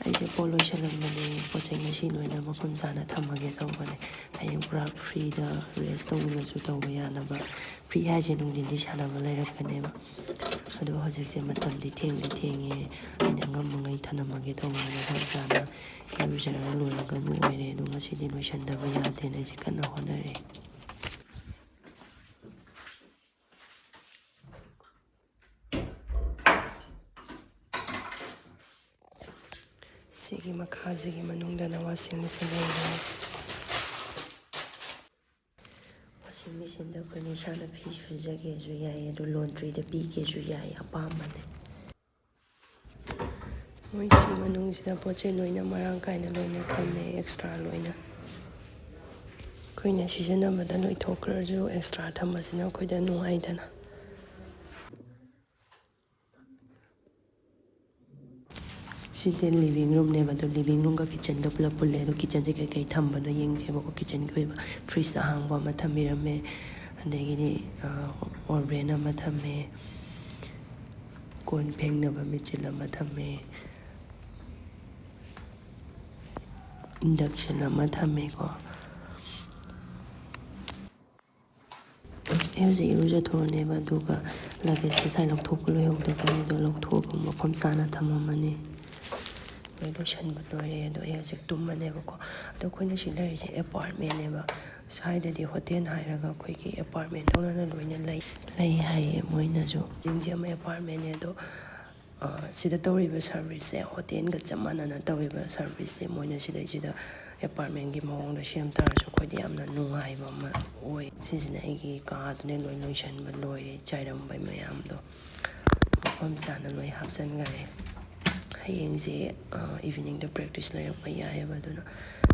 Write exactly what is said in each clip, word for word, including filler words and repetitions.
ꯑꯩꯁꯦ ꯄꯣꯠ ꯂꯣꯏꯁꯜꯂꯝꯕꯅꯦ꯫ ꯄꯣꯠ ꯆꯩ ꯉꯁꯤ ꯂꯣꯏꯅ ꯃꯐꯝ ꯆꯥꯅ ꯊꯝꯃꯒꯦ ꯇꯧꯕꯅꯦ꯫ ꯍꯌꯦꯡ ꯄꯨꯔꯥ ꯐ꯭ꯔꯤꯗ ꯔꯦꯁ ꯇꯧꯅꯤꯡꯉꯁꯨ ꯇꯧꯕ ꯌꯥꯅꯕ꯫ ꯐ꯭ꯔꯤ ꯍꯥꯏꯁꯦ ꯅꯨꯡꯊꯤꯟꯗꯤ ꯁꯥꯟꯅꯕ ꯂꯩꯔꯛꯀꯅꯦꯕ꯫ ꯑꯗꯣ ꯍꯧꯖꯤꯛꯁꯦ ꯃꯇꯝꯗꯤ ꯊꯦꯡꯗꯤ ꯊꯦꯡꯉꯦ꯫ ꯑꯩꯅ ꯑꯉꯝꯕꯉꯩ ꯊꯅꯝꯃꯒꯦ ꯇꯧꯕꯅꯦ꯫ ꯃꯐꯝ ꯆꯥꯅ ꯏꯔꯨꯖꯔ ꯂꯣꯏꯔꯒꯕꯨ ꯑꯣꯏꯔꯦ꯫ ꯑꯗꯣ ꯉꯁꯤꯗꯤ ꯂꯣꯏꯁꯟꯗꯕ ꯌꯥꯗꯦꯅ ꯑꯩꯁꯦ ꯀꯟꯅ ꯍꯣꯠꯅꯔꯤ꯫ ꯁꯤꯒꯤ ꯃꯈꯥꯁꯤꯒꯤ ꯃꯅꯨꯡꯗꯅ washing machine ꯂꯩꯔꯦ꯫ Washing machineꯗ ꯑꯩꯈꯣꯏꯅ ꯏꯁꯥꯅ ꯐꯤ ꯁꯨꯖꯒꯦꯁꯨ ꯌꯥꯏ, ꯑꯗꯨ laundryꯗ ꯄꯤꯒꯦꯁꯨ ꯌꯥꯏ, ꯑꯄꯥꯝꯕꯅꯦ꯫ ꯃꯣꯏꯁꯤ ꯃꯅꯨꯡꯁꯤꯗ ꯄꯣꯠ ꯆꯩ ꯂꯣꯏꯅ ꯃꯔꯥꯡ ꯀꯥꯏꯅ ꯂꯣꯏꯅ ꯊꯝꯃꯦ, extra ꯂꯣꯏꯅ꯫ ꯑꯩꯈꯣꯏꯅ ꯁꯤꯖꯤꯟꯅꯕꯗ ꯂꯣꯏꯊꯣꯛꯈ꯭ꯔꯁꯨ extra ꯊꯝꯕꯁꯤꯅ ꯑꯩꯈꯣꯏꯗ ꯅꯨꯡꯉꯥꯏꯗꯅ꯫ ꯁꯤꯁꯦ living roomꯅꯦꯕ, ꯑꯗꯣ living roomꯒ kitchenꯒ ꯄꯨꯂꯞ ꯄꯨꯜꯂꯦ꯫ ꯑꯗꯣ kitchenꯁꯦ ꯀꯩꯀꯩ ꯊꯝꯕꯅꯣ ꯌꯦꯡꯁꯦꯕꯀꯣ꯫ Kitchenꯒꯤ ꯑꯣꯏꯕ fridge ꯑꯍꯥꯡꯕ ꯑꯃ ꯊꯝꯕꯤꯔꯝꯃꯦ, ꯑꯗꯒꯤꯗꯤ oven ꯑꯃ ꯊꯝꯃꯦ, ꯀꯣꯟ ꯐꯦꯡꯅꯕ ꯃꯦꯆꯤꯟ ꯑꯃ ꯊꯝꯃꯦ, induction ꯑꯃ ꯊꯝꯃꯦꯀꯣ꯫ ꯑꯩ ꯍꯧꯖꯤꯛ ꯏꯔꯨꯖꯊꯣꯛꯑꯅꯦꯕ, ꯑꯗꯨꯒ luggageꯁꯦ ꯉꯁꯥꯏ ꯂꯧꯊꯣꯛꯄ ꯂꯣꯏꯍꯧꯗꯕꯅꯦ, ꯑꯗꯣ ꯂꯧꯊꯣꯛꯑꯒ ꯃꯐꯝ ꯆꯥꯅ ꯊꯝꯃꯝꯃꯅꯤ꯫ ꯂꯣꯏ ꯂꯣꯏꯁꯟꯕ ꯂꯣꯏꯔꯦ, ꯑꯗꯣ ꯑꯩ ꯍꯧꯖꯤꯛ ꯇꯨꯝꯃꯅꯦꯕꯀꯣ꯫ ꯑꯗꯣ ꯑꯩꯈꯣꯏꯅ ꯁꯤ ꯂꯩꯔꯤꯁꯦ apartmentꯅꯦꯕ꯫ ꯁ꯭ꯋꯥꯏꯗꯗꯤ hotel ꯍꯥꯏꯔꯒ ꯑꯩꯈꯣꯏꯒꯤ apartment ꯇꯧꯅꯅ ꯂꯣꯏꯅ ꯂꯩ, ꯂꯩ ꯍꯥꯏꯌꯦ ꯃꯣꯏꯅꯁꯨ꯫ Buildingꯁꯦ ꯑꯃ apartmentꯅꯦ, ꯑꯗꯣ ꯁꯤꯗ ꯇꯧꯔꯤꯕ serviceꯁꯦ hotelꯒ ꯆꯞ ꯃꯥꯟꯅꯅ ꯇꯧꯔꯤꯕ serviceꯁꯦ ꯃꯣꯏꯅ ꯁꯤꯗꯩꯁꯤꯗ apartmentꯀꯤ ꯃꯑꯣꯡꯗ ꯁꯦꯝ ꯇꯥꯔꯁꯨ ꯑꯩꯈꯣꯏꯗꯤ ꯌꯥꯝꯅ ꯅꯨꯡꯉꯥꯏꯕ ꯑꯃ ꯑꯣꯏ꯫ ꯁꯤꯁꯤꯅ ꯑꯩꯒꯤ ꯀꯥꯗꯨꯅꯦ, ꯂꯣꯏ ꯂꯣꯏꯁꯟꯕ ꯂꯣꯏꯔꯦ, ꯆꯥꯏꯔꯝꯕ ꯃꯌꯥꯝꯗꯣ ꯃꯐꯝ ꯆꯥꯅ ꯂꯣꯏ ꯍꯥꯞꯆꯟꯈꯔꯦ꯫ ꯍꯌꯦꯡꯁꯦ eveningꯗ practice ꯂꯩꯔꯛꯄ ꯌꯥꯏꯑꯕ, ꯑꯗꯨꯅ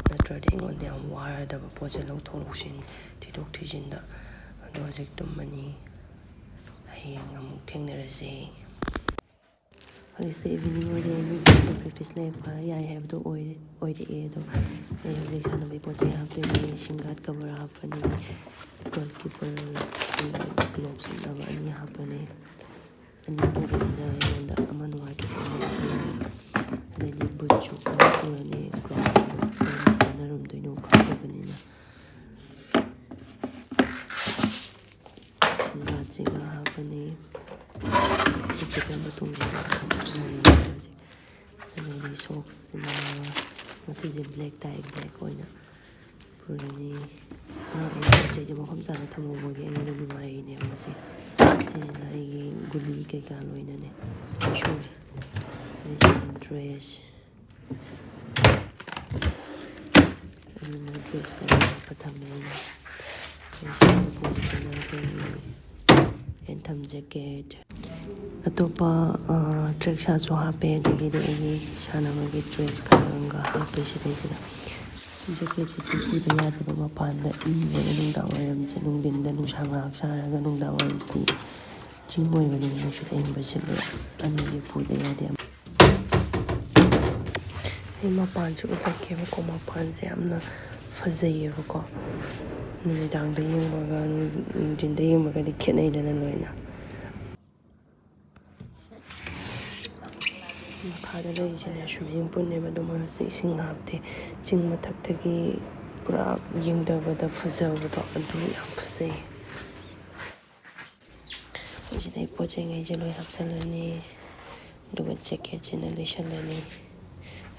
ꯅꯠꯇ꯭ꯔꯗꯤ ꯑꯩꯉꯣꯟꯗ ꯌꯥꯝ ꯋꯥꯔꯗꯕ ꯄꯣꯠꯁꯦ ꯂꯧꯊꯣꯛ ꯂꯧꯁꯤꯟ, ꯊꯤꯗꯣꯛ ꯊꯤꯖꯤꯟꯗ꯫ ꯑꯗꯣ ꯍꯧꯖꯤꯛ ꯇꯨꯝꯃꯅꯤ, ꯍꯌꯦꯡ ꯑꯃꯨꯛ ꯊꯦꯡꯅꯔꯁꯦ꯫ ꯍꯧꯖꯤꯛꯁꯦ ꯏꯚꯤꯅꯤꯡ ꯑꯣꯏꯔꯦ, ꯑꯩꯒꯤ ꯒꯦꯝꯗ ꯄ꯭ꯔꯦꯛꯇꯤꯁ ꯂꯩꯔꯛꯄ ꯌꯥꯏ ꯍꯥꯏꯕꯗꯣ ꯑꯣꯏꯔꯦ, ꯑꯣꯏꯔꯛꯑꯦ꯫ ꯑꯗꯣ ꯑꯩ ꯍꯧꯖꯤꯛ ꯁꯥꯟꯅꯕꯒꯤ ꯄꯣꯠ ꯆꯩ ꯍꯥꯞꯇꯣꯏꯅꯦ꯫ ꯁꯤꯟ ꯒꯥꯔꯗ ꯀꯕꯔ ꯍꯥꯞꯄꯅꯤ, ꯒꯣꯜ ꯀꯤꯄꯔꯒꯤ ꯒ꯭ꯂꯣꯞꯁ ꯎꯞꯅꯕ ꯑꯅꯤ ꯍꯥꯞꯄꯅꯤ꯫ ꯑꯅꯤ ꯄꯨꯕꯁꯤꯅ ꯑꯩꯉꯣꯟꯗ ꯑꯃ ꯅꯨꯡꯉꯥꯏꯇ꯭ꯔꯁꯨ ꯑꯃ ꯎꯞꯄ ꯌꯥꯏꯑꯕ꯫ ꯑꯗꯩꯗꯤ ꯕꯨꯠꯁꯨ ꯑꯃ ꯄꯨꯔꯅꯤ, ꯒ꯭ꯔꯥꯎꯟ ꯀꯔꯝꯕ ꯆꯥꯟꯅꯔꯝꯗꯣꯏꯅꯣ ꯈꯪꯗꯕꯅꯤꯅ꯫ ꯁꯤꯟ ꯒꯥꯔꯗꯁꯤꯒ ꯍꯥꯞꯄꯅꯤ꯫ ꯕꯨꯠꯁꯤꯒ ꯃꯇꯨꯡꯁꯤꯒ ꯈꯟꯖꯤꯟꯅꯔꯅꯤ ꯍꯥꯏꯕꯁꯦ꯫ ꯑꯗꯩꯗꯤ ꯁꯣꯛꯁꯁꯤꯅ ꯉꯁꯤꯁꯦ ꯕ꯭ꯂꯦꯛ ꯇꯥꯏ, ꯕ꯭ꯂꯦꯛ ꯑꯣꯏꯅ ꯄꯨꯔꯅꯤ꯫ ꯑꯉꯥꯡ ꯑꯩꯅ ꯄꯣꯠ ꯆꯩꯁꯦ ꯃꯐꯝ ꯆꯥꯅ ꯊꯝꯍꯧꯕꯒꯤ ꯑꯩꯉꯣꯟꯗ ꯅꯨꯡꯉꯥꯏꯔꯤꯅꯦꯕ ꯉꯁꯤ꯫ ꯁꯤꯁꯤꯅ ꯑꯩꯒꯤ ꯒꯨꯂꯤ ꯀꯩꯀꯥ ꯂꯣꯏꯅꯅꯦ ꯂꯣꯏ ꯁꯨꯔꯦ꯫ ꯑꯗꯩ ꯁꯤꯅ ꯗ꯭ꯔꯦꯁ, ꯑꯅꯤꯃꯛ ꯗ꯭ꯔꯦꯁ ꯂꯣꯏꯅ ꯍꯥꯞꯄ ꯊꯝꯃꯦ ꯑꯩꯅ꯫ ꯑꯗꯩ ꯁꯤꯒꯤ ꯎꯄꯨꯁꯤꯗꯅ ꯑꯩꯈꯣꯏꯒꯤ ꯍꯦꯟꯊꯝ ꯖꯦꯀꯦꯠ, ꯑꯇꯣꯞꯄ, ꯑ, ꯇ꯭ꯔꯦꯛ ꯁꯥꯔꯠꯁꯨ ꯍꯥꯞꯄꯦ, ꯑꯗꯒꯤꯗꯤ ꯑꯩꯒꯤ ꯁꯥꯟꯅꯕꯒꯤ ꯗ꯭ꯔꯦꯁ ꯈꯔ ꯑꯃꯒ ꯍꯥꯞꯄꯦ ꯁꯤꯗꯩꯁꯤꯗ꯫ ꯖꯦꯀꯦꯠꯁꯤꯗꯤ ꯄꯨꯗ ꯌꯥꯗꯕ, ꯃꯄꯥꯟꯗ ꯏꯪꯉꯦꯕ ꯅꯨꯡꯗꯥꯡ ꯋꯥꯏꯔꯝꯁꯦ, ꯅꯨꯡꯊꯤꯟꯗ ꯅꯨꯡꯁꯥ ꯉꯥꯏꯍꯥꯛ ꯁꯥꯔꯒ ꯅꯨꯡꯗꯥꯡ ꯋꯥꯏꯔꯝꯁꯤꯗꯤ ꯆꯤꯡ ꯑꯣꯏꯕꯅꯤꯅ ꯅꯨꯡꯁꯤꯠ ꯑꯏꯪꯕ ꯁꯤꯠꯂꯦ꯫ ꯑꯅꯤꯁꯦ ꯄꯨꯗ ꯌꯥꯗꯦ꯫ ꯑꯩ ꯃꯄꯥꯟꯁꯨ ꯎꯠꯂꯛꯀꯦꯕꯀꯣ, ꯃꯄꯥꯟꯁꯦ ꯌꯥꯝꯅ ꯐꯖꯩꯌꯦꯕꯀꯣ꯫ ꯅꯨꯃꯤꯗꯥꯡꯗ ꯌꯦꯡꯕꯒ ꯅꯨꯡꯊꯤꯟꯗ ꯌꯦꯡꯕꯒꯗꯤ ꯈꯦꯠꯅꯩꯗꯅ ꯂꯣꯏꯅ꯫ ꯃꯈꯥꯗ ꯂꯩꯔꯤꯁꯤꯅꯦ swimming poolꯅꯦꯕ, ꯑꯗꯣ ꯃꯣꯏ ꯍꯧꯖꯤꯛ ꯏꯁꯤꯡ ꯍꯥꯞꯇꯦ꯫ ꯆꯤꯡ ꯃꯊꯛꯇꯒꯤ ꯄꯨꯔꯥ ꯌꯦꯡꯊꯕꯗ ꯐꯖꯕꯗꯣ ꯑꯗꯨ ꯌꯥꯝ ꯐꯖꯩ꯫ ꯑꯩ ꯁꯤꯗꯩ ꯄꯣꯠ ꯆꯩꯉꯩꯁꯦ ꯂꯣꯏ ꯍꯥꯞꯆꯤꯜꯂꯅꯤ, ꯑꯗꯨꯒ ꯖꯦꯀꯦꯠꯁꯤꯅ ꯂꯩꯁꯜꯂꯅꯤ꯫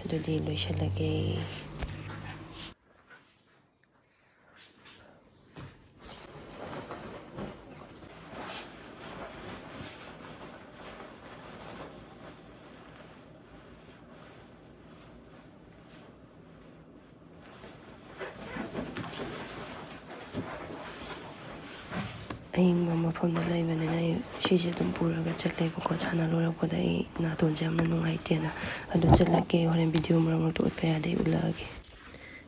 ꯑꯗꯨꯗꯤ ꯂꯣꯏꯁꯤꯜꯂꯒꯦ꯫ ꯑꯏꯪꯕ ꯃꯐꯝꯗ ꯂꯩꯕꯅꯤꯅ ꯑꯩ ꯁꯤꯁꯦ ꯑꯗꯨꯝ ꯄꯨꯔꯒ ꯆꯠꯂꯦꯕꯀꯣ꯫ ꯁꯥꯟꯅ ꯂꯣꯏꯔꯛꯄꯗ ꯑꯩ ꯅꯥꯇꯣꯟꯁꯦ ꯌꯥꯝꯅ ꯅꯨꯡꯉꯥꯏꯇꯦꯅ꯫ ꯑꯗꯨ ꯆꯠꯂꯒꯦ, ꯍꯣꯔꯦꯟ ꯚꯤꯗꯤꯑꯣ ꯃꯔꯛ ꯃꯔꯛꯇ ꯎꯠꯄ ꯌꯥꯗꯦ, ꯑꯩ ꯎꯠꯂꯛꯑꯒꯦ꯫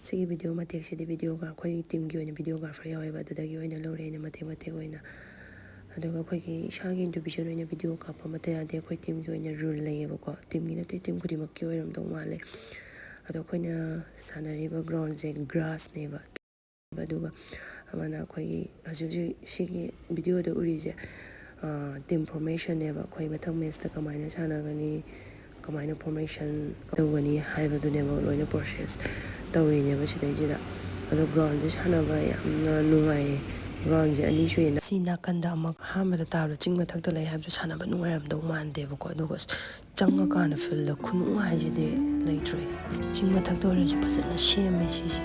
ꯁꯤꯒꯤ ꯚꯤꯗꯤꯑꯣ ꯃꯇꯦꯛꯁꯤꯗꯤ ꯚꯤꯗꯤꯑꯣꯒ-, ꯑꯩꯈꯣꯏ ꯇꯤꯝꯒꯤ ꯑꯣꯏꯅ ꯚꯤꯗꯤꯑꯣꯒ꯭ꯔꯥꯐꯔ ꯌꯥꯎꯋꯦꯕ, ꯑꯗꯨꯗꯒꯤ ꯑꯣꯏꯅ ꯂꯧꯔꯦ ꯑꯩꯅ ꯃꯇꯦꯛ ꯃꯇꯦꯛ ꯑꯣꯏꯅ꯫ ꯑꯗꯨꯒ ꯑꯩꯈꯣꯏꯒꯤ ꯏꯁꯥꯒꯤ ꯏꯟꯗꯤꯕꯤꯖꯨꯋꯦꯜ ꯑꯣꯏꯅ ꯚꯤꯗꯤꯑꯣ ꯀꯥꯞꯄ ꯃꯇꯝ ꯌꯥꯗꯦ꯫ ꯑꯩꯈꯣꯏ ꯇꯤꯝꯒꯤ ꯑꯣꯏꯅ ꯔꯨꯜ ꯂꯩꯌꯦꯕꯀꯣ꯫ ꯇꯤꯝꯒꯤ ꯅꯠꯇꯦ, ꯇꯤꯝ ꯈꯨꯗꯤꯡꯃꯛꯀꯤ ꯑꯣꯏꯔꯝꯗꯧ ꯃꯥꯜꯂꯦ꯫ ꯑꯗꯣ ꯑꯩꯈꯣꯏꯅ ꯁꯥꯟꯅꯔꯤꯕ ꯒ꯭ꯔꯥꯎꯟꯁꯦ ꯒ꯭ꯔꯥꯁꯅꯦꯕ꯫ ꯑꯗꯨꯒ ꯑꯃꯅ ꯑꯩꯈꯣꯏꯒꯤ ꯍꯧꯖꯤꯛ ꯍꯧꯖꯤꯛ ꯁꯤꯒꯤ ꯚꯤꯗꯤꯑꯣꯗ ꯎꯔꯤꯁꯦ, ꯇꯤꯝ ꯐꯣꯔꯃꯦꯁꯟꯅꯦꯕ꯫ ꯑꯩꯈꯣꯏ ꯃꯊꯪ ꯃꯦꯠꯁꯇ ꯀꯃꯥꯏꯅ ꯁꯥꯟꯅꯒꯅꯤ, ꯀꯃꯥꯏꯅ ꯐꯣꯔꯃꯦꯁꯟ ꯇꯧꯒꯅꯤ ꯍꯥꯏꯕꯗꯨꯅꯦꯕ ꯂꯣꯏꯅ ꯄ꯭ꯔꯣꯁꯦꯁ ꯇꯧꯔꯤꯅꯦꯕ ꯁꯤꯗꯩꯁꯤꯗ꯫ ꯑꯗꯣ ꯒ꯭ꯔꯥꯎꯟꯁꯦ ꯁꯥꯟꯅꯕ ꯌꯥꯝꯅ ꯅꯨꯡꯉꯥꯏꯌꯦ꯫ ꯒ꯭ꯔꯥꯎꯟꯁꯦ ꯑꯅꯤ ꯁꯨꯏꯅ꯫ ꯁꯤ ꯅꯥꯀꯟꯗ ꯑꯃꯨꯛ ꯑꯍꯥꯟꯕꯗ ꯇꯥꯕꯗ ꯆꯤꯡ ꯃꯊꯛꯇ ꯂꯩ ꯍꯥꯏꯕꯗꯨ ꯁꯥꯟꯅꯕ ꯅꯨꯡꯉꯥꯏꯔꯝꯗꯧ ꯃꯥꯟꯗꯦꯕꯀꯣ꯫ ꯑꯗꯨꯒ ꯆꯪꯉꯀꯥꯟꯗ ꯐꯤꯜꯗ ꯈꯨꯅꯨꯡꯉꯥꯏꯁꯤꯗꯤ ꯂꯩꯇ꯭ꯔꯦ꯫ ꯆꯤꯡ ꯃꯊꯛꯇ ꯑꯣꯏꯔꯁꯨ ꯐꯖꯅ ꯁꯦꯝꯃꯦ ꯁꯤꯁꯦ꯫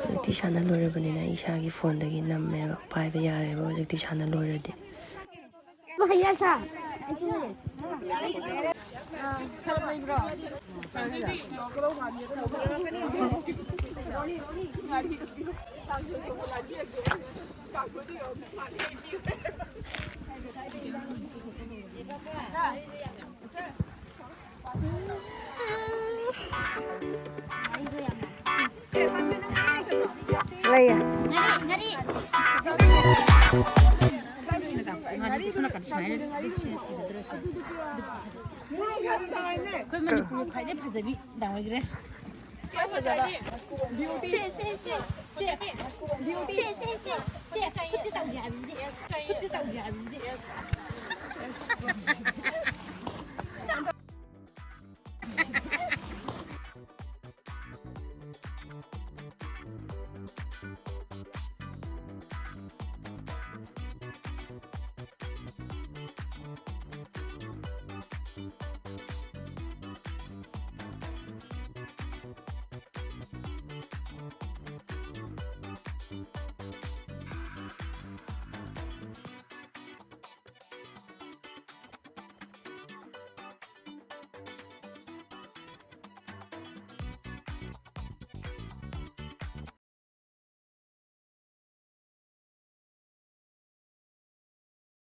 ꯍꯧꯖꯤꯛꯇꯤ ꯁꯥꯟꯅ ꯂꯣꯏꯔꯕꯅꯤꯅ ꯑꯩ ꯏꯁꯥꯒꯤ ꯐꯣꯟꯗꯒꯤ ꯅꯝꯃꯦꯕ, ꯄꯥꯏꯕ ꯌꯥꯔꯦꯕ ꯍꯧꯖꯤꯛꯇꯤ ꯁꯥꯟꯅ ꯂꯣꯏꯔꯗꯤ꯫ ꯂꯩꯌꯦ꯫ ꯉꯥꯔꯤ, ꯉꯥꯔꯤ꯫ ꯉꯥꯔꯤꯁꯦ ꯁꯣꯝ ꯅꯥꯀꯟꯗ ꯁꯨꯃꯥꯏꯅ ꯂꯤꯠꯁꯤꯅ ꯐꯖꯗ꯭ꯔꯣ ꯁꯦ? ꯑꯩꯈꯣꯏ ꯃꯅꯤꯄꯨꯔꯒꯤ ꯈ꯭ꯋꯥꯏꯗꯩ ꯐꯖꯕꯤ ꯗꯥ ꯒ꯭ꯔꯦꯁ꯫ ꯁꯦ, ꯁꯦ, ꯁꯦ, ꯁꯦ꯫ ꯁꯦ, ꯁꯦ, ꯁꯦ, ꯁꯦ꯫ ꯈꯨꯠꯁꯦ ꯇꯧꯒꯦ ꯍꯥꯏꯕꯅꯤꯗꯤ꯫ ꯈꯨꯠꯁꯦ ꯇꯧꯒꯦ ꯍꯥꯏꯕꯅꯤꯗꯤ꯫